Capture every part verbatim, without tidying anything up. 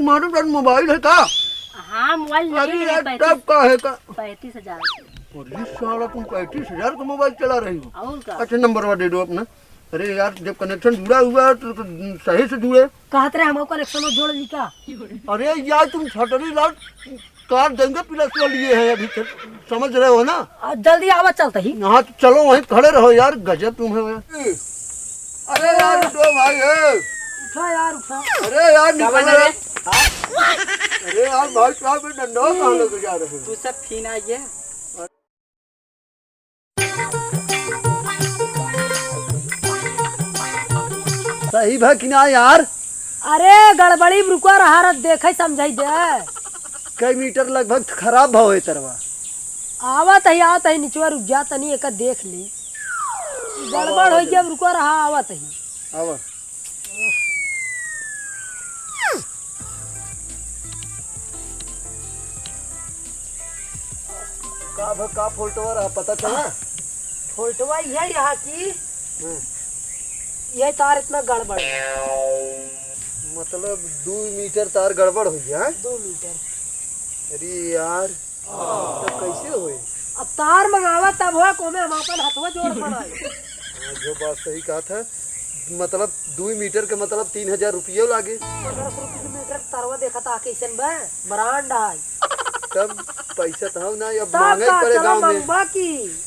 तुम्हारे पास मोबाइल है का? हाँ, मोबाइल नहीं अरे है, यार, पैंतीस तब का है का? पैंतीस हजार के। अरे साला, तुम पैंतीस हजार का मोबाइल चला रही हो? और का? अच्छा, नंबरवा दे दो अपना। अरे यार, जब कनेक्शन जुड़ा हुआ है तो, तो सही से जुड़े। कहत रहे हम कनेक्शन जोड़ ली का? अरे यार, तुम छतरी लाल कार देंगे प्लस वाली ये है अभी, समझ रहे हो ना? आ, जल्दी आवा चलते ही। हाँ, तो चलो वहीं खड़े रहो यार, गजब तुम है। अरे यार, उठो भाई, ए। उठा यार, उठा। अरे यार, क्या निकलो बना यार। रे? अरे यार, भाई साहब, ये डंडा कहाँ लेके जा रहे हो? तू सब खीना ये। सही भा कि ना यार? अरे गड़बड़ी में रुका रहा, रत देखे समझाई दे। कई मीटर लगभग खराब भा होए तरवा। आवत ही, आवत ही, निचवा रुक जा तनी, एका देख ली। गड़बड़ हो गया, रुका रहा, आवत ही। आवा। का भ-, का फॉल्टवा रहा, पता चला? फॉल्टवा यही रहा कि हाँ। यह तार इतना गड़बड़ है। मतलब, दो मीटर तार गड़बड़ हो गया, हैं? दो मीटर। अरे यार, तब कैसे होए? अब तार मंगावा तब हो, कोमे हम अपन हथवा जोड़ बनाए। हाँ, जो बात सही कहा था, मतलब, दुई मीटर के मतलब तीन हजार रुपयो लागे। पन्द्रह सौ रुपये मीटर तरवा देखा था, कैसन बा? ब्रांड है। तब पैसा तो हौ ना, अब तब मांगे का, पड़े चला गाँव में। मंगवा की।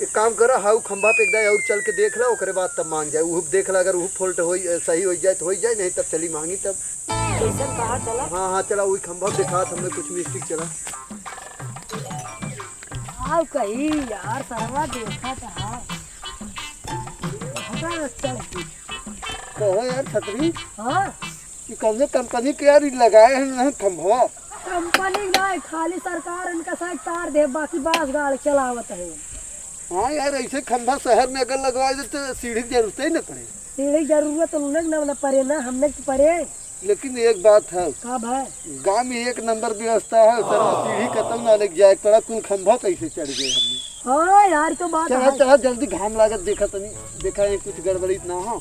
एक काम करा, हाउ खंभा पे एक दाई और चल के देख ला, ओकरे बाद तब मांग जाए। उहु देख ला, अगर उहु फॉल्ट होई, सही हो जाए तो हो जाए, नहीं तब चली मांगी तब। कैसन कहा चला? हाँ, हाँ, चला, वही खंभा पे दिखा, हमने कुछ मिस्टेक चला। आओ कही यार, सरवा देखा था। हटा ना चल तू। कहो यार छतरी, हाँ? ये कौनो कंपनी के यार, ये लगाए हैं ना खंभवा? कंपनी ना है, खाली सरकार इनका साथ तार दे, बाकी बांस गाड़ चलावत है। हाँ यार, ऐसे खंभा शहर में अगर लगवाए दे तो सीढ़ी की जरूरत ही न पड़े। सीढ़ी की जरूरत तो उन्हें न, न पड़े ना, हमने तो पड़े। लेकिन एक बात है, का भाई? गाँव में एक नंबर व्यवस्था है, सरवा सीढ़ी कतौ ना लेके जाए पड़ा, कुल खंभा कैसे चढ़ गए हमने। हाँ यार, तो बात चढ़ा, है। चढ़ा, जल्दी, घाम लागत, देखा तनी, देखा ये कुछ गड़बड़ी ना हो।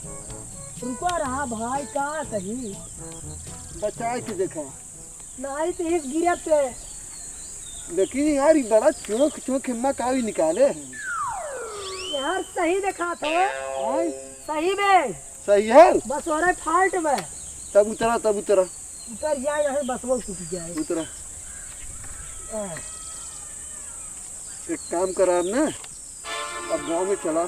रुका रहा भाई, का कही? बचाए के देखा। नहीं तो एक गिरत पे। लेकिन यार, ये बड़ा चौंक, चौंक हिम्मा का भी निकाले है। यार, सही देखा था। हाँ? सही में। सही है? बस हो रहा है fault में। तब उतरा, तब उतरा। उतर जाए, यहाँ बस वो टूट जाए। उतरा। हाँ। एक काम करा अब ना, अब गाँव में चला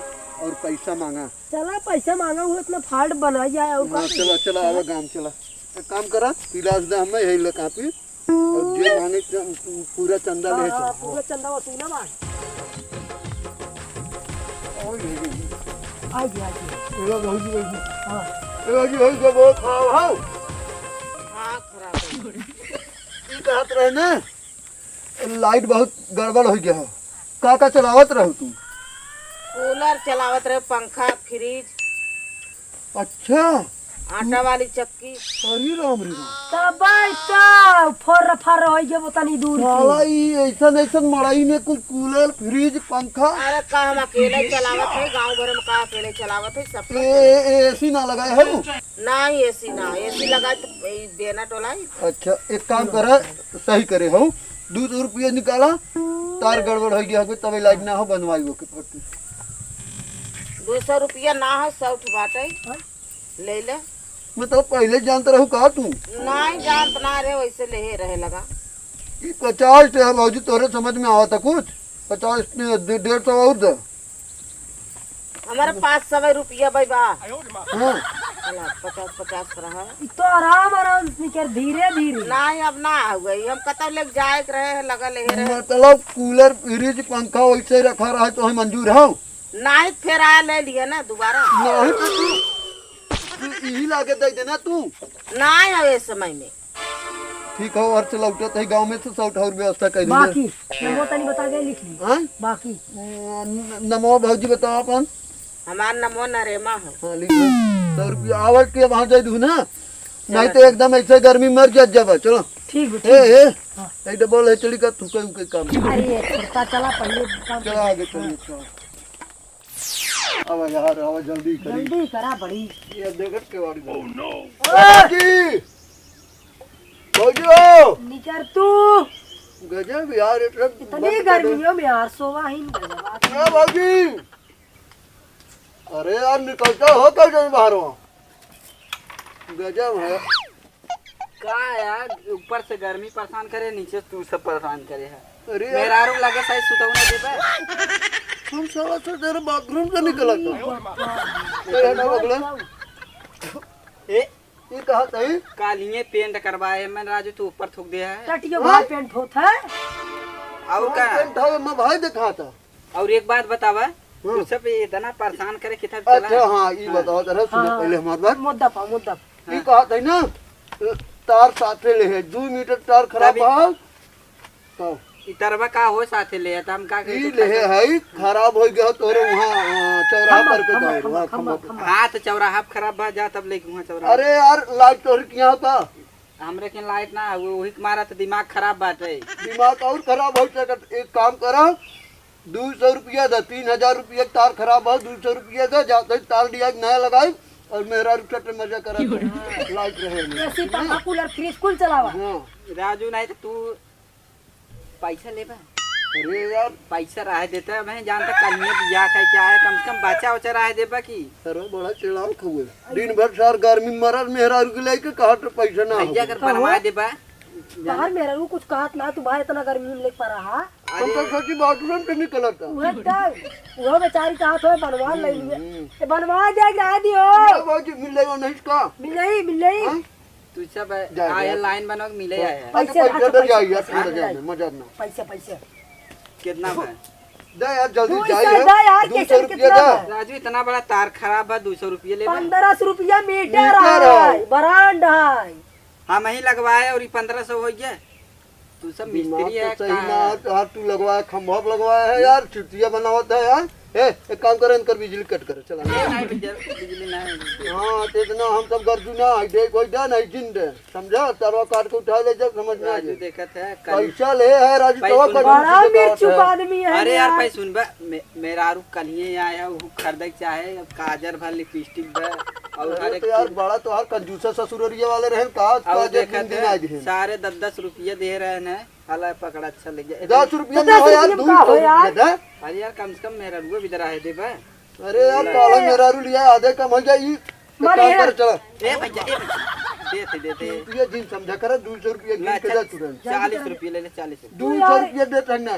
और पैसा मांगा। चला, पैसा मांगा, वो इतना fault बना जाए और हाँ, का चला, चला, आवा गाँव चला। एक काम करा, पिलास दे हमें यही ले कापी और जे मांगे च-, पूरा चंदा हाँ, ले हाँ, चल। पूरा चंदा वसूला बा। ओए, ओए, ओए। आ गया, आ गया। ए भौजी, भौजी। हाँ। ए भौजी, भौजी, बहुत खराब हो। हाँ, खराब है। ई कहत रहे ना, लाइट बहुत गड़बड़ हो गया हो। का का चलावत रहू तू? कूलर चलावत रहे, पंखा, फ्रिज। अच्छा। आटा वाली चक्की। अरे राम रे राम। तब तो फर फर हो गया, वो तनी दूर की। साला ई ऐसन ऐसन मड़ई में कुल कूलर, फ्रिज, पंखा। अरे का हम अकेले चलावत है, गाँव भर में का अकेले चलावत है, सब ए, ए, एसी ना लगाए हो? नहीं, एसी ना, एसी लगाए तो ई बेना डोलाई। अच्छा, एक काम करा, सही करे हो, दो सौ रुपया निकाला, तार गड़बड़ हो गया हो, तबे लाइट ना हो, बनवाई हो के फट। दो सौ रुपया ना हो, सौ ठो बाटे, ले ले। मतलब पहले जानत रहू का तू? नहीं जानत ना रहे, वैसे लेहे रहे लगा। ई पचास ठे है भौजी, तोरे समझ में आवत है कुछ? पचास, डे-, डेढ़ सौ और दे। हमारे पास सौ रुपया भाई बा। हाँ। चला, पचास, पचास रहा। ई तो आराम, आराम से निकर, धीरे, धीरे। नहीं, अब ना आ गई। हम कतौ लेके जाए के रहे हैं, लगा ले रहे। मतलब कूलर, फ्रिज, पंखा वैसे रखा रहा तो हम मंजूर हो? नहीं, फिर आया ले लिया ना दोबारा। नहीं तो तू, तू यही लाके दे देना तू। नहीं, अब इस समय में। ठीक हो, और चला उठत है गाँव में से सौ ठौर व्यवस्था कर दीजिए। बाकी नमो तनी बता के लिख ली। हाँ? बाकी। न-, नमो भौजी बताओ अपन। हमार नमो नरेमा हो। हाँ, लिख लो। सौ रुपया आवत के वहाँ दे दू ना। नहीं तो एकदम ऐसे गर्मी मर जात जाबा। चलो। ठीक बा, ए, ठीक। ए, हाँ। ए, डबल है, चली का तू कहीं के काम। अरे, छोटा चला पहले काम चला कर। आगे, चलिए, हाँ। चलो। अब यार, अब जल्दी करी। जल्दी करा बड़ी। ये देखत के वाली। Oh no! ए जी! कर तू। गजब यार, इतना इतनी गर्मियों में यार, सोवा ही नहीं गजब। क्या भौजी? अरे यार, निकलता हो कैसे बाहर हो? गजब है। का यार, ऊपर से गर्मी परेशान करे, नीचे से तू सब परेशान करे है। अरे यार। मेहरारू लगे साइज सुतौना देबे। हम साला से तेरे बाथरूम से निकला था। ए, हटा बगले। ए, ये कहा तही? कालिए पेंट करवाए, मैं राजू तू ऊपर थूक दे है। टटियो हाँ? भाई पेंट होत है। और का? पेंट है, मैं भाई दिखा था। और एक बात बतावा, हाँ। तू सब इतना परेशान करे कितना चला अच्छा, है? हाँ, ये हाँ। बताओ जरा, सुनो हाँ। पहले हमार बात। मुद्दा पा, मुद्दा पा। ये हाँ। कहा था ना, तार साथे ले है, दो मीटर तार खराब तभी बा। तो ई तरवा का हो साथे ले है, तो हम का करी ई तो ले खर्चा है, खराब हो गया तोरे वहाँ, अ, चौराहा खम्भा, पर के खम्भा, दाएँ, खम्भा, वहाँ खम्भा, खम्भा। खम्भा। हाँ, तो चौराहा अब खराब बा, जा तब लेके वहाँ चौराहा। अरे यार, लाइट तोहरे के यहाँ बा? हमरे के लाइट ना है, वो वही के मारा तो दिमाग खराब बाटे। दिमाग और खराब हो सकत, एक काम करा, दो सौ रुपया दे, तीन हजार रुपया के तार खराब है, दो सौ रुपया दे, जाते ही तार दिया के नया लगाई और मेहरारू चट मजा करा। लाइट रहे नहीं। एसी, पंखा, कूलर, फ्रिज कुल चलावा। हाँ। राजू, नहीं तो तू पैसा लेबा? अरे यार। पैसा रहे देता, मैं जानता कल में बियाह कह के आया, कम से कम बच्चा उच्चा रहे देबा की? अरे बड़ा चिड़ाव खउए। दिन भर सार गर्मी मरल मेहरारू के लेके कहा तो पैसा ना भैया हो। अगर बनवा देबा? बाहर मेहरारू कुछ कहत ना, तू भाई इतना गर्मी में लेके पड़ा हा। हम तो अरे। सोची बाथरूम से निकलत है। उहे तो, उहे बेचारी कहत हो बनवा ले लिए। हम्म। ए, बनवा दे, रह दियो। ये बाबूजी मिल रही हो नहीं इसका? मिल रही, मिल रही। हाँ? तू सब जा, आया जा। लाइन बनो के मिले तो आया। पैसे पैसे रख, दे पैसे, जाइए, पैसे पैसे रख, जाइए, मजा ना। पैसे, पैसे। कितना बा? दे यार, जल्दी दो जाइए, सौ दे यार, दो सौ कैसे रुपया कितना दे। बा? राजू, इतना बड़ा तार खराब बा, दो सौ रुपया लेबा? पन्द्रह सौ रुपया मीटर मीटर है, है। ब्रांड है। हम ही लगवाए और ये पन्द्रह सौ हो गया। तू सब दिमाग मिस्त्री तो है सही का? ना है, तो हाथ तू लगवाए, खंभा पे लगवाए है यार, चुतिया बनावत है यार। ए, एक काम करे, इनकर बिजली कट करे, चला। ए, नहीं, बिजली, बिजली नहीं है। हाँ, तो इतना हम सब गर्जू ना है, दे कोई दे नहीं, जिन दे, समझा? तरवा काट के उठा ले जा, समझ में आ राजू जाए। देखत है, कल पैसा ले है राजू, पैसा तो सुन, कट बड़ा के मिर्चुक बात है। आदमी है अरे यार, यार। पैसा सुन बा, मे-, मेहरारू कलिए आया, वो खरीदे के चाहे, अब काजर भर लिपस्टिक बा, और अरे हर एक तो यार, चीज। बड़ा तो हर कंजूसा ससुररिया वाले रहन का, आज और काजर देखत दिन दिन है, आज दिन। सारे दस दस रुपया दे रहे हैं। हला पकड़ा, अच्छा लग गया। दस रुपया तो में दस हो यार, रुपया में दो का हो सौ यार? रुपया दे। अरे यार, कम से कम मेहरारू भी दे रहे देबा। अरे यार, ले। काला मेहरारू लिया, आधे कम हो जाई। तो मारे काम यार। कर, चला। ए भैया, ए भैया, देते, देते। तू ये दिन समझा कर, दो सौ रुपया गिन ला, के चल, दे तुरंत। चालीस रुपया ले ले, चालीस रुपया। दो सौ रुपया दे तन्ना।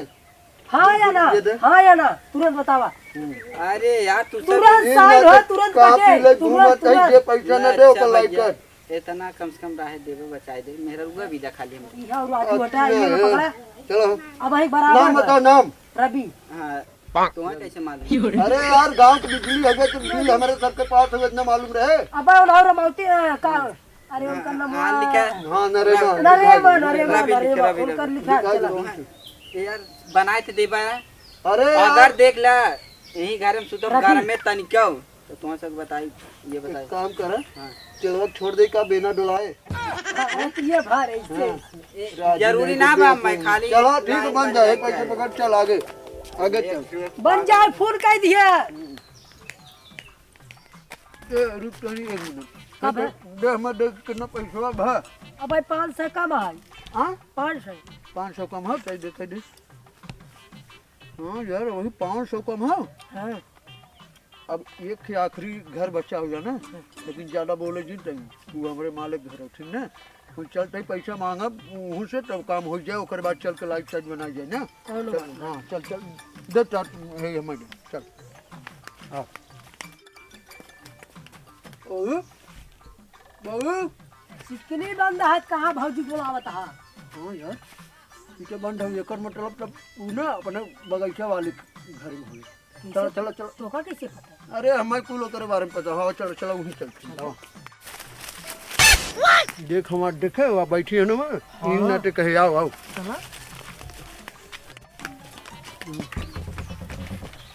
हाँ या ना? दो सौ रुपया दे। हाँ या ना? तुरंत बतावा। हम्म। अरे यार, तू सब तुरंत ये साइन ना हो, तो तुरंत कापी कटे, ले तुरंत, घूमत है, तुरंत। जे पैसा ना ले, दे, ओकर अच्छा लाइक भैया। कर। इतना कम से कम रहे देबे, बचाए दे, मेहररुआ भी देखा ले हमरे। इहाँ और आजू हटा, अच्छा, ये ना पकड़ा। चलो। अब भाई बराबर नाम बा। बताओ, नाम। रवि। हाँ, तुम्हें कैसे मालूम? अरे यार, गांव के बिजली हवे तो बिजली हमारे सबके पास हवे, इतना मालूम रहे। अब उन्हार रमावती, अ, का, अरे उनका नाम हाँ, लिखा है। हाँ, नरेमन, नरेमन, लिखा है। नरेमन, रवि लिखा, नरेमन, रवि, उनकर रवि। लिखा लिखा चला। है। ये यार, बनाए थे देबा है। अरे अगर यार। देख ला, यही घर में सुतब, रवि। घर में तनिको। तो तुम सब बताई, ये बताई। एक काम कर, हाँ। चलवा छोड़ दे का बिना डुलाए? हाँ, तो ये भार ऐसे। हाँ। ए, राजू जरूरी नहीं ना तो बा, देख मैं लेंगे। खाली चलो, ठीक है, लाइन बन बन जाए, जाए। पैसे पकड़, चल आगे, आगे चल। बन जाए, फोन कर दिया। ए, रुक तनी एक मिनट। कब है? दे, हमें देख कितना पैसा बा। अब भाई पाँच सौ कम है। हाँ? पाँच सौ। पाँच सौ कम है, कह दे, कह दे। हाँ यार, वही पाँच सौ कम है। हाँ। अब एक ही आखिरी घर बचा हुआ ना, लेकिन ज्यादा बोले जिन तनी, वो हमरे मालिक घर हो, ठीक ना? वो चलते ही पैसा मांगब उहू से, तब काम हो जाए, ओकर बाद चल के लाइट साइट बनाई जाए ना। चलो चल, भाई। हाँ, चल, चल, दे तार, हे, हे, मैडम, चल। हाँ। बाबू, बाबू। सिकनी बंद है, कहाँ भौजी बोलावत है? हाँ यार, इके बंद है, एकर मतलब तब उ ना अपने बगीचा वाले घर में हुई। कैसे? चलो, चलो, चलो। तोका कैसे पता? अरे, हमें कुल ओकरे बारे में पता। हाँ, चलो, चलो, वहीं चलते हैं। हाँ। देख, हमार देखे, वहाँ बैठी है ना, वहाँ। हाँ। ई नाते कहे, आओ, आओ। कहाँ?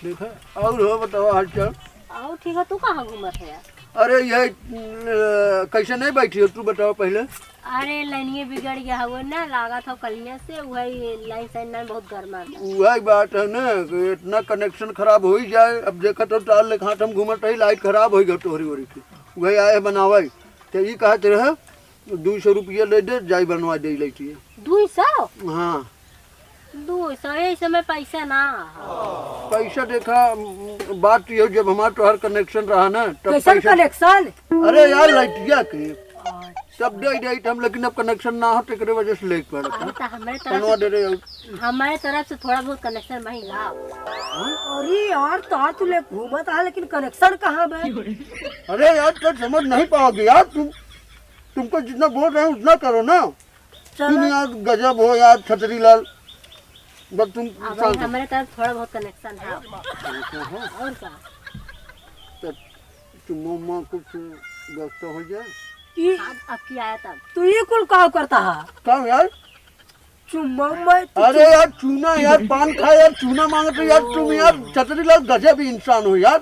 देखा, और हो, बताओ हाल चाल। आओ, ठीक है, तू कहाँ घूमत है यार? अरे, ये, अ, कैसे नहीं बैठी हो, तू बताओ पहले। अरे, लाइनिये बिगड़ गया हुआ ना, लागत हो कलिया से, वही लाइन साइन में बहुत गरमा था। वही बात है ना कि इतना कनेक्शन खराब हो ही जाए। अब देखत हो, तार लेके हाथ हम घूमत रही, लाइट खराब हो गई तोहरी ओरी की, वही आए बनावे। तो ई कहत रहे, दुई सौ रुपया ले दे, जाई बनवा दे लइटिया। दुई सौ? हाँ। दुई सौ, यही समय पैसा ना। पैसा देखा, बात ये, जब हमार तोहार connection रहा ना, तब कैसन पैसा connection? अरे यार, लइटिया के। अच्छा। तब दे दे हम, लेकिन अब connection ना हो, तो एकरे वजह से लेके पड़त है। अरे, तो हमरे तरफ बनवा से, दे रहे हो। हमरे तरफ से थोड़ा बहुत connection वहीं लाओ। हाँ? अरे यार, तोहार तू ले घूमत आ, लेकिन connection कहाँ बे? अरे यार, तो समझ नहीं पाओगे यार, तुम, तुमको जितना बोल रहे हैं, उतना करो ना। चलो। तुम यार गजब हो यार छतरी लाल, बस तुम अब शांत हो। हमारे तरफ थोड़ा बहुत connection है। अच्छा, हाँ। और का? तो चुम्मा उम्मा कुछ व्यवस्था हो जाए। ई अब, अब की आया तब? तू ई कुल का करता है? का यार? चुम्मा उम्मा तो अरे चुम- यार चूना यार, पान खा यार, चूना मांगते यार तुम यार। छतरी लाल गजब इंसान हो यार।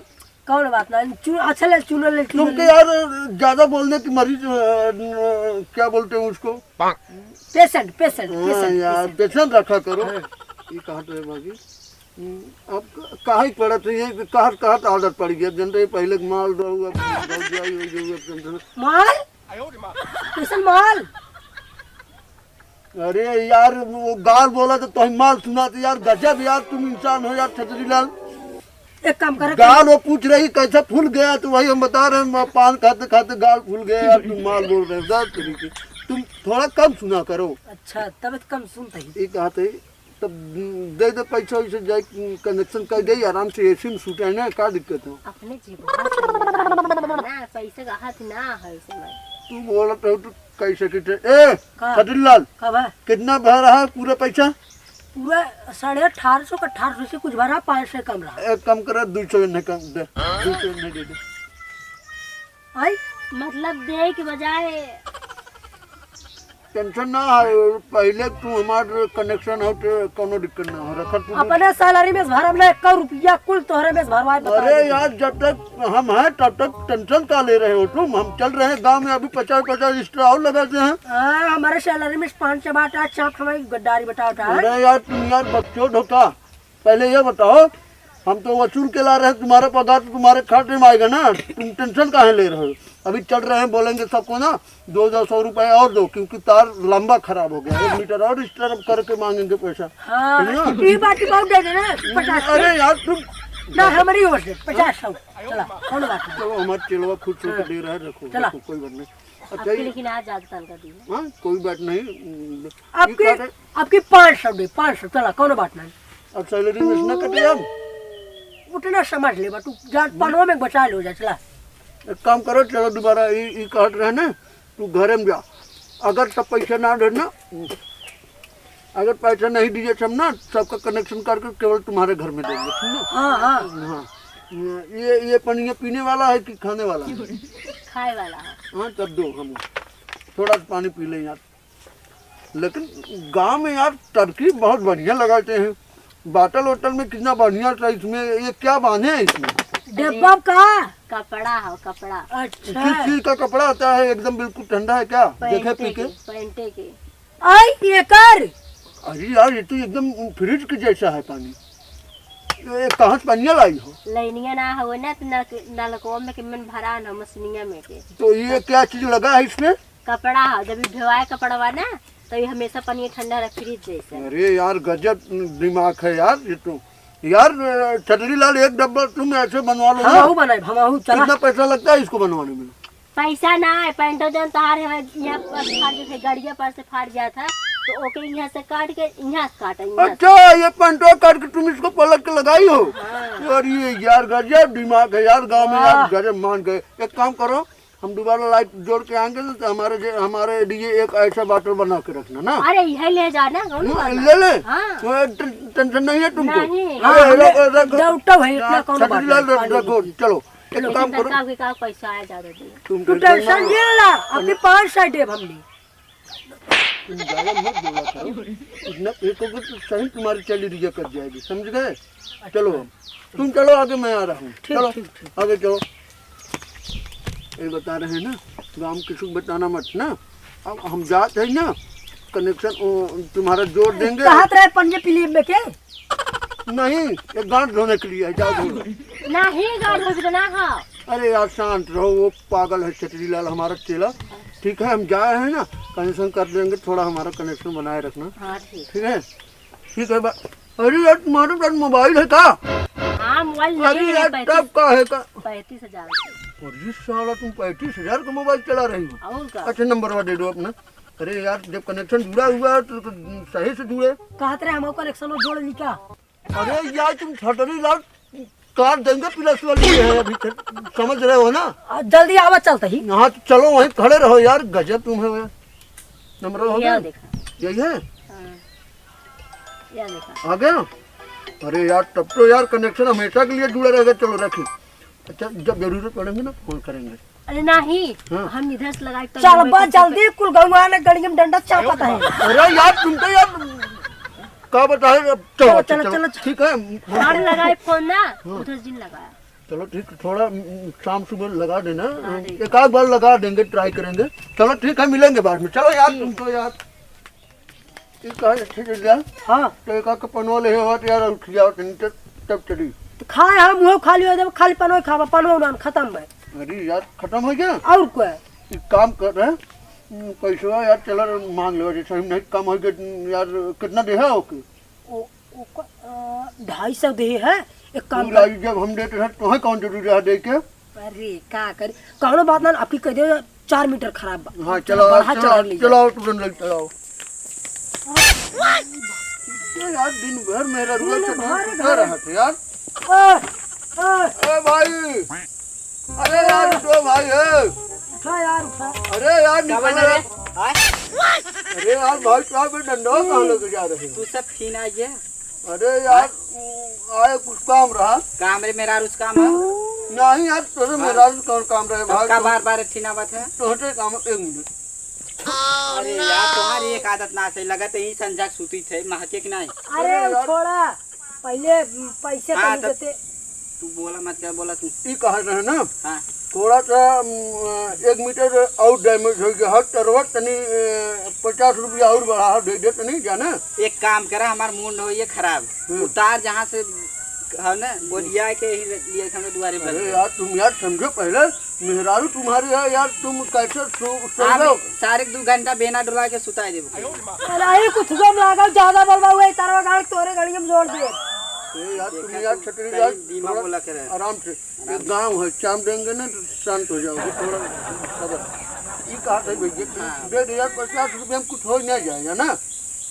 कौन बात ना, चू-, अच्छा ले, चूना ले, चूना तुमके ले। यार ज्यादा बोलने की मरीज, अ, न, क्या बोलते हैं उसको? Patient, patient, हाँ patient, यार, patient। Patient रखा करो। हाँ। ये कहाँ तो है भाभी? हम्म, अब क-, काहे पड़त है ये, कहाँ, कहाँ तो आदत पड़ गया, जनते पहले के माल रहो, अब रहो, जाई, हो जाई, अब जनते। माल? कैसन माल? अरे यार, वो गाल बोला तो तोही माल सुना तो यार, गजब यार, तुम इंसान हो यार, छतरी लाल। एक काम करे, गाल वो पूछ रही कैसे फूल गया, तो वही हम बता रहे हैं, पान खाते खाते गाल फूल गया यार, तुम माल बोल रहे हो यार, तेरी की। तुम थोड़ा कम सुना करो। अच्छा, तब तो कम सुनते ही। ये कहा थे, तब दे दे पैसा, वैसे जाए connection कर दे, आराम से AC में सूते हैं ना, का दिक्कत है? अपने जीवन ना, पैसे का हाथ ना है इस समय। तू बोलत रहो, तू कैसे किते? ए, का? छतरी लाल, का बा? कितना भरा है पूरा पैसा? पूरा साढ़े अठारह सौ का, अठारह सौ से कुछ भरा, पाँच सौ कम रहा। एक काम करा, दो सौ इन्हें कम दे, दो सौ इन्हें दे दे। आई? मतलब दे के बजाय tension ना है, पहले तू हमार connection हो तो कौनो दिक्कत ना हो, रखा तू। अपने salary में से भरब ना, एक रुपया कुल तोहरे में से भरवाए, बता अरे दे। यार, जब तक हम हैं तब तक tension का ले रहे हो तुम? हम चल रहे हैं गांव में, अभी पचास पचास extra और लगा दे हैं। हाँ, हमारे salary में से पाँच सौ बाटा, चाप हमारी गद्दारी बताओ था। अरे यार, तुम यार बकचोद हो का? पहले ये बताओ, हम तो वसूल के ला रहे हैं, तुम्हारा पगार तो तुम्हारे खाते में आएगा ना, तुम tension काहे ले रहे हो? अभी चढ़ रहे हैं, बोलेंगे सबको ना, दो दो सौ रुपए और दो, क्योंकि तार लंबा खराब हो गया, एक meter और extra करके मांगेंगे पैसा। हाँ, ठीक है ना? ये बात की बहुत दे देना, पचास। अरे यार, तुम ना, हमारी ओर से पचास सौ। चला, कौनो बात नहीं। चलो, हमारा चेलवा खुश होकर हाँ। दे रहा है, रखो, चला। रखो, कोई बात नहीं। अच्छा, आपके ये लेकिन आज ज्यादा तनखा दी है। हाँ, कोई बात नहीं। आपके, ये क्या है? आपके पाँच सौ दे, पाँच सौ, चला, कौनो बात नहीं। अब salary में से ना कटे हम। उतना समझ ले बा, तू जा, पनवा में बचा ले, हो जा, चला। एक काम करो, चलो दोबारा, ई, ई कहत रहे ना, तू घरे में जा। अगर सब पैसा ना दे ना, अगर पैसा नहीं दिए सब ना, सबका connection करके केवल तुम्हारे घर में देंगे, सुन लो। हाँ, हाँ। हाँ। ये, ये पानी ये पीने वाला है कि खाने वाला है? खाए वाला है। हाँ, तब दो हम थोड़ा सा पानी पी लें यार। लेकिन गांव में यार टर्की बहुत बढ़िया लगाते हैं। बाटल होटल में कितना बढ़िया था इसमें। ये क्या बांधे हैं इसमें? डब्बा का? कपड़ा हो, कपड़ा। अच्छा। किस चीज का कपड़ा आता है? एकदम बिल्कुल ठंडा है क्या? पैंटे देखे पी के, के? पैंटे के। आई एकर। अरे यार, ये तो एकदम फ्रिज के जैसा है पानी। ये कहाँ से पनिया लाई हो? लाइनिया ना हो ना, तो न-, नलकवा में के मन भरा ना, मशीनिया में के। तो ये क्या चीज लगा है इसमें? कपड़ा है, जब ये धोवाए कपड़वा ना, तो ये हमेशा पनिया ठंडा रहे, फ्रिज जैसा। अरे यार, गजब दिमाग है यार ये तो। यार, छतरी लाल, एक डब्बा तुम ऐसे बनवा लो ना। हमहू बनाए, हमहू, चला। कितना पैसा लगता है इसको बनवाने में? पैसा ना है, पैंटो जौन तोहार है, यहाँ पर फाड़ जात है, गड़िया पर से फाड़ जात है, तो ओके यहाँ से काट के यहाँ से काटा, यहाँ से। अच्छा, ये पैंटो काट के तुम इसको पलट के लगाई हो? हाँ। अरे यार, गजब दिमाग है यार, गाँव में यार, वाह। गजब मान गए। एक काम करो, हम दोबारा लाइट जोड़ के आएंगे ना, तो हमारे जे-, हमारे लिए एक ऐसा बाटल बना के रखना ना। अरे, यही ले जाना, कौन हाँ, बात ले है? ले। हाँ। वो टे-, tension नहीं है तुमको। नहीं। अरे, हाँ, रख, रख, रख। डाउट तो है, इतना हाँ, कौन छतरी बात लाल, है? रख, रखो, चलो। एक लेकिन काम करो। सरकार के का पैसा आया ज्यादा दे। तुम तू tension tension ना लो। ले ला, अभी पाँच सौ देब हमने। तुम ज्यादा मत बोला करो। इतना एक को तो सही तुम्हारी चली रिया कर जाएगी, समझ गए? चलो अब। तुम चलो आगे, मैं आ रहा हूँ। ठीक, चलो, ठीक, ठीक। आगे चलो। ये बता रहे हैं ना, गाँव में किसी को बताना मत ना। अब हम जात है ना, connection, ओ, तुम्हारा जोड़ देंगे। कहत रहे पंजे पीली में के? नहीं, ये गांठ धोने के लिए है, जाओ धो लो। नहीं, गांठ धोबी तो ना हो। अरे यार, शांत रहो, वो पागल है छतरी लाल, हमारा चेला। ठीक है, हम जा रहे हैं ना, कनेक्शन कर देंगे, थोड़ा हमारा कनेक्शन बनाए रखना। हाँ, ठीक। ठीक है, ठीक है। बा-, अरे यार, तुम्हारे पास मोबाइल है का? हाँ, मोबाइल नहीं अरे है, यार, पैंतीस, तब का है का? पैंतीस हजार के। अरे साला, तुम पैंतीस हजार का मोबाइल चला रही हो? और का? अच्छा, नंबर दे दो अपना। अरे यार, जब कनेक्शन जुड़ा हुआ है तो, तो सही से जुड़े। कहत रहे हम कनेक्शन जोड़ ली का? अरे यार, तुम छटरी लाल काट देंगे, प्लस वाली है अभी तक, समझ रहे हो ना? आ, जल्दी आवा, चलते ही। हाँ, तो चलो, वहीं खड़े रहो यार, गजब तुम है। नंबर हो गया? देखा। यही है? हाँ। या देखा। आ गया? अरे यार, तब तो यार कनेक्शन हमेशा के लिए जुड़ा रहेगा। चलो रखिए। अच्छा, जब जरूरत पड़ेंगे ना, फोन करेंगे। अरे नहीं, हाँ। हम इधर से लगाए तो चल बा, जल्दी, कुल गौवा ने गड़ियम डंडा चापत है। अरे यार, तुम तो यार, का बताए, अब चलो, चलो, चलो, चलो, चलो, चलो। ठीक है। बाहर लगाए फोन ना, हाँ। उधर जिन लगाया। चलो ठीक, थोड़ा, उम, शाम सुबह लगा देना। हाँ, ठीक। एक आध बार लगा देंगे, ट्राई करेंगे। चलो ठीक है, मिलेंगे बाद में। चलो यार, ठीक। तुम तो यार, ये कहा अच्छे से जा। हाँ। तो एक आध पनवा ले हो तो यार, उठ जाओ, तब, तब चली। तो खाए हम, वो खाली हो जाए, खाली पनवा खावा, पनवा उड़ान खत्म है। अरे यार, खत्म हो गया? और क्या? एक काम कर रहे हैं, उम, पैसवा यार, चला मांग लेवा, जैसे हम नहीं कम हो गए, यार, कितना दे है ओके? ओ, ओकर, अ, ढाई सौ देहे है। एक काम तू कर। लाई, जब हम देते हैं, तोहे कौन जरूरी रहा दे के? अरे, का करी? कौनो बात ना, आपकी कह दे, चार मीटर खराब बा। हाँ, चला, चलाओ, बढ़ा चलाओ, चढ़ा लीजिए। चलाओ, तुरंत लग चलाओ। अरे, यार, दिन भर मेरा रुआ दिन के भर सुता घर रहा था यार। ए, ए। ए भाई, अरे यार, उठो भाई, ए। उठा यार, उठा। अरे यार, का निकल बने रे? रे। आय? अरे यार, भाई, क्या बे डंडा कहाँ लेके जा रहे हो? तू सब छीन आ गया। अरे यार, आय? आए कुछ काम रहा। काम रे मेहरारू से काम है? नहीं यार, तोरे हाँ। मेहरारू से कौन काम रहे तब भाई? का बार बार छीनावत है? तोहरे काम, एक मिनट। अरे यार, तुम्हारी एक आदत ना सही, लगत ही संझा सूती थे, महके कि नहीं? अरे अरे यार। थोड़ा पहले पैसे हाँ, कम तब देते। तू बोला मत, क्या बोला तू? ई कहा रहे ना, हाँ। थोड़ा सा, उम, एक मीटर और डैमेज हो गया, हर तरवा तनी, अ, पचास रुपया और बढ़ा दे दे तनी, जाना? एक काम करा, हमार मूड हो ये खराब, हम्म। उतार जहाँ से है ना, बोलिया के ही लिए हमरे दुआरे पर अरे दे। यार, तुम यार समझो पहले, मेहरारू तुम्हारी है यार, तुम कैसे सो-, सो आप जाओ? सारे दो घंटा बेना डोला के सुताई देबो। अरे, कुछ गम लागल, ज्यादा बोलबा, वही तरवा गाड़ तोरे गाड़ी में जोड़ दिए। ए यार, तुम देखा यार तू छतरी पहले यार, धीमा थोड़ा बोला करे। आराम से। एक गाँव है, चाम देंगे ना तो शांत हो जाओगे, थोड़ा सबर। ये कहा था भैया, हाँ। दे दे यार, पचास रुपये में कुछ हो नहीं जाएगा ना।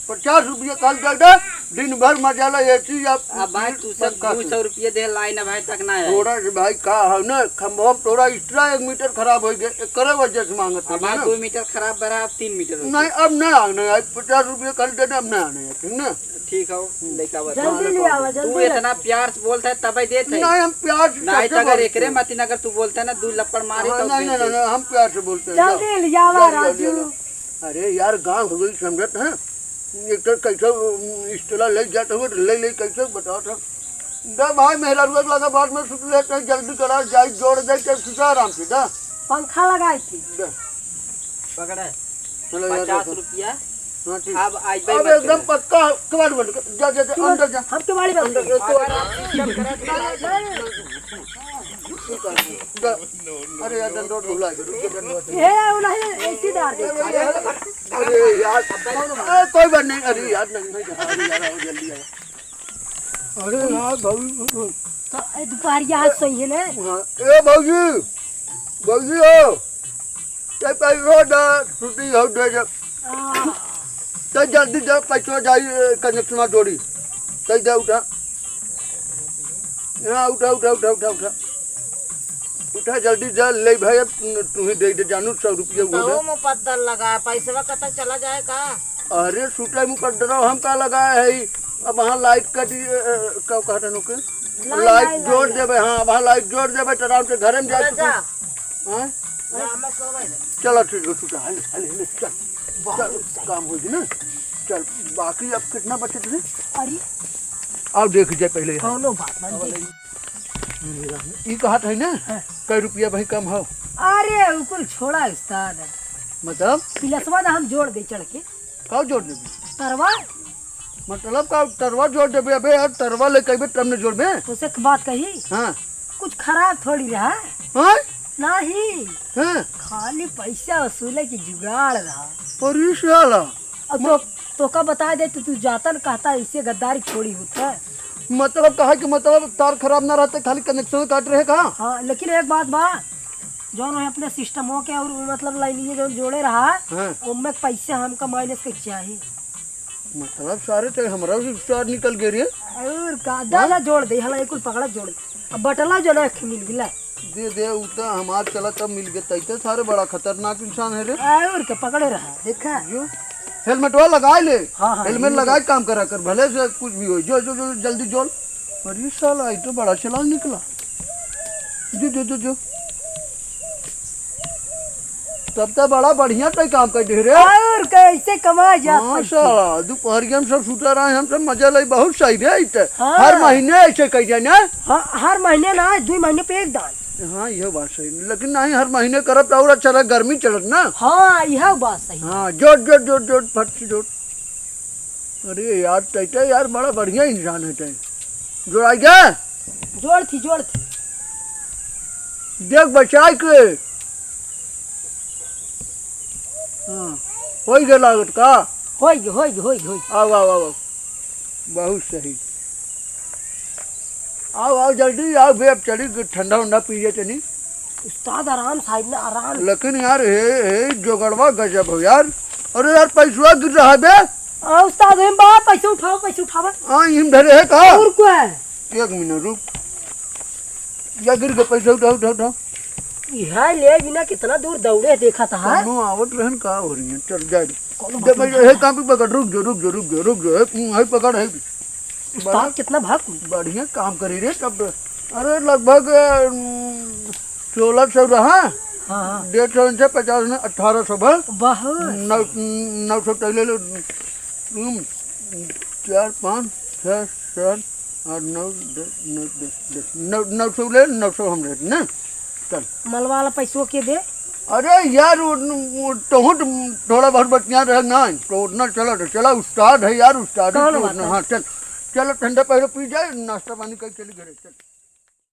पचास रुपया कल दे दे, दिन भर मजा ला, एसी या अब भाई, तू सब पंखा दो से। सौ रुपया दे लाई ना भाई, तक ना है। थोड़ा से भाई का है ना, खंभवा में थोड़ा extra एक मीटर खराब हो गया, एकरे वजह से मांगत अब है भाई, ना। दो मीटर खराब बरा, अब तीन मीटर हो नहीं, गया। अब ना आने, आज पचास रुपया कल दे दे, अब ना आने, ठीक ना? ठीक हो, लइका बता। जल्दी ले आवा, जल्दी तू ले। इतना प्यार से बोलता है, तबे देत है। नहीं, हम प्यार से नहीं, तो कैसे अगर बोलते एकरे हैं? मतिन अगर तू बोलता है ना, दू लप्पड़ मारे हाँ, तो नहीं, दे नहीं, दे। नहीं, हम प्यार से बोलते हैं, जल्दी जाओ। ले आवा, ले, ले, ले, राजू। ले। अरे यार, गाँव हो गई समझत है, एक तो कैसे, उम, इस्तेला ले जात हुए, ले, ले कैसे बताओ तो। दे भाई, मेहरारू के लगा बाद में सुत लेते हैं, जल्दी करा, जाई जोड़ दे, के सुता आराम से, दे। पंखा लगाई थी। दे। पकड़े। चलो यार, पचास रुपया। हाँ, ठीक। अब आई अब मत एकदम करे। पक्का, केवाड़ी बंद कर, जा, जा, जा, तू अंदर जा। हम केवाड़ी बंद अंदर, कर। केवाड़ी। जा। अरे यार, डंडोर भुला गए, रुक जा, डंडोर। ये वो नहीं, ऐसी डाल दे। अरे यार, अरे कोई बात नहीं, अरे यार, नहीं, नहीं, अरे यार, आओ जल्दी आओ। अरे यार, भाभी, तो ए, दुपहरिया आज सही है ना? हाँ, ए भौजी, भौजी हो, ते पैसो दे, छुट्टी हो दे जब। हाँ। ते जल्दी दे, पैसो जाई, ए, कनेक्शनवा जोड़ी। ते दे उठा। हाँ, उठा, उठा, उठा, उठा, उठा। उठा जल्दी जा, ले भाई, अब तू ही दे दे जानू, सौ रुपया वो दे। तो मुकद्दर लगा, पैसवा कतक चला जाए का? अरे, सूटे मुकद्दर हम का लगाए है, अब वहाँ लाइट कटी, अ, अ, का कहत हन ओके? लाइट, लाइट लाइट, जोड़ लाइट। देबे, हाँ, वहाँ लाइट जोड़ देबे, तो आराम से घरे में जाए अरे तू। जा। हाँ? जा, हमें सोवे दे। चलो, ठीक है, सूटा, हले, हले, हले, चल। बहुत चल, सही। काम होगी ना? चल, बाकी अब कितना बचत है? अरे। आओ, देख जाए पहले यहाँ। कौनो बात ना, देख। ई कहत है ना, हाँ। कै रुपया भाई कम हो? अरे, उ कुल छोड़ा उस्ताद। मतलब? पिलसवा ना हम जोड़ दे चढ़ के। का जोड़ देबे? तरवा। मतलब का तरवा जोड़ देबे? अबे यार, तरवा ले कहबे तब न जोड़बे। उसे एक बात कही? हाँ। कुछ खराब थोड़ी रहा। हाँ? नहीं, हाँ? खाली पैसा वसूले की जुगाड़ रहा। अरे साला। अब तो, तोका बता दे, तू, तू जाता न कहता, ऐसे गद्दारी थोड़ी होता है। मतलब कहा कि मतलब तार खराब ना रहते, खाली connection काट रहे का? हाँ, लेकिन एक बात बा, जौन वो अपने system हो के और मतलब लाइनिये जौन जोड़े रहा, हाँ। ओमे पैसा हमका minus के चाही। मतलब सारे ते हमरा से चार निकल गए रे। और का, हाँ? दादा जोड़ दे, हला एक कुल पकड़ा जोड़ दे। अब बटला जो ना एक मिल गला। दे दे, उ तो हमार चला तब मिल गए, तैते सारे बड़ा खतरनाक इंसान है रे। और का, पकड़े रहा, देखा? जो helmet वाला लगा ले। हाँ, हाँ, helmet ये लगा के काम करा कर, भले से कुछ भी हो। जो, जो, जो, जल्दी जोड़। अरे साला, ये तो बड़ा चालाक निकला। जो, जो, जो, जो। तब तो बड़ा बढ़िया तय काम कर दे रे। और कैसे कमा जा हाँ, पैसे? साला, दोपहरिया में सब सुता रहे, हम सब मजा लाई, बहुत सही रे, ई तो हाँ। हर महीने ऐसे कर जाए ना। हाँ, हर महीने ना, दो महीने पे एक दान। हाँ, यह बात सही, लेकिन नहीं, हर महीने करब तो और अच्छा रहे, गर्मी चलत ना। हाँ, यह बात सही। हाँ, जोड़, जोड़, जोड़, जोड़, फट से जोड़। अरे यार, तैते यार बड़ा बढ़िया इंसान है तै। जोड़ाई के? जोड़ थी, जोड़ थी। देख बचाई के। हाँ, होई गे लागत का? होई गे, होई गे, होई गे, होई गे। आओ, आओ, आओ, आओ। बहुत सही। आओ, आओ, जल्दी आओ बे, अब चली ठंडा उंडा पी ले तनी। उस्ताद, आराम साइड में, आराम। लेकिन यार, हे, हे, जोगड़वा गजब हो यार। अरे यार, पैसवा गिर रहा है बे। हाँ, उस्ताद, हम बा, पैसे उठाओ, पैसे उठाओ। हाँ, इम धरे है का? और को है? एक मिनट रुक। या गिर गए, पैसा उठाओ, उठाओ, उठाओ। इहा ले बिना कितना दूर दौड़े देखा था, हाँ? कौनो आवत रहन का हो रही है, चल जाए। कौनो दे बात भाई, नहीं। हे काम पे पकड़, रुक जो, रुक जो, रुक जो, रुक जो, हे, हम्म, हे पकड़, हे। उस्ताद, बड़ा कितना भाग? बढ़िया काम करी रे, तब तो। अरे, लगभग, अम, सोलह सौ रहा। हाँ, हाँ। डेढ़ सौ इनसे पचास ने अठारह सौ भर। बहुत। नौ, नौ सौ टैले लो। तुम चार, पाँच, छः, सात, आठ, नौ, दस, नौ, दस, दस। नौ, नौ सौ ले, नौ सौ हम रहे, ना? चल। मलवाला पैसो के दे? अरे यार, वो, वो तोहूँ तो थोड़ा बहुत बतिया रहे ना, तो उतना चला तो चला, उस्ताद है यार, उस्ताद है कौन तो बात उतना, है? हाँ, चल, चलो ठंडा पहले पी जाए, नाश्ता पानी करके चले घरे, चल।